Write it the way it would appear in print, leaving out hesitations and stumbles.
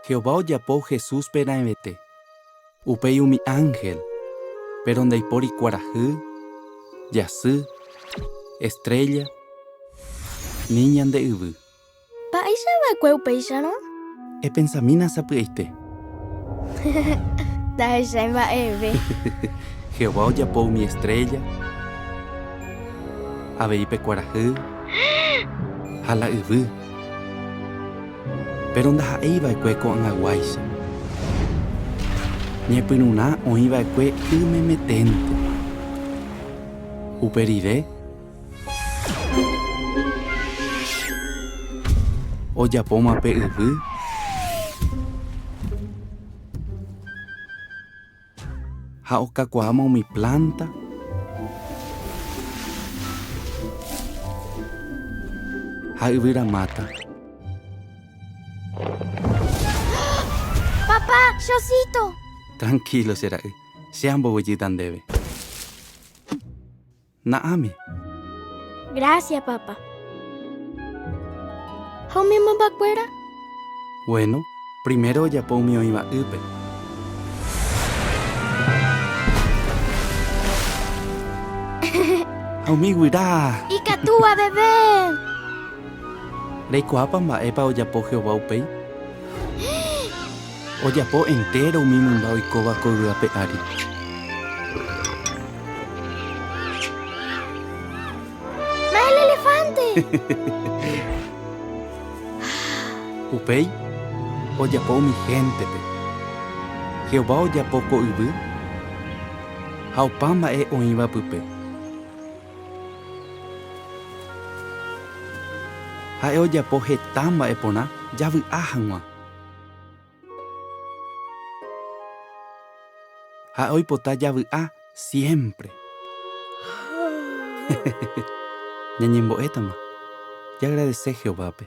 Jehová ojapo Jesúspe raẽvete, upéi umi ánhel, péro ndaipóri kuarahy, jasy, estrélla, ni ñande yvy. Mba'éicha va'ekue upéicharõ? Epensamína sapy'aite. Ndahechái mba'eve. Jehová ojapo umi estrélla, avei pe kuarahy ha la yvy. Péro ndaha'éi va'ekue ko'ag̃aguáicha. Ñepyrũrã oĩ va'ekue y memeténte. Upe rire, ojapóma pe yvy ha okakuaáma umi plánta ha yvyramáta. Papá, che osito! Trankílo che ra'y, che amboguejýta ndéve. Na'áme. Gracias, papa. Ha umi mymbakuéra? Bueno, primero ojapo umi oĩva ýpe. Ha umi guyra! Ikatúva bebé! Reikuaápa mba'épa ojapo Jehová upéi? Ojapo entéro umi mymba oikóva ko yvy ape ári. ¡Más el elefante! Upéi ojapo umi héntepe. Jehová ojapo ko yvy ha opa mba'e oĩva pype. Ha'e ojapo heta mba'e porã javy'a hag̃ua. Ha'e oipota javy'a siémpre. Ñañembo'étama, jaagradese Jehovápe.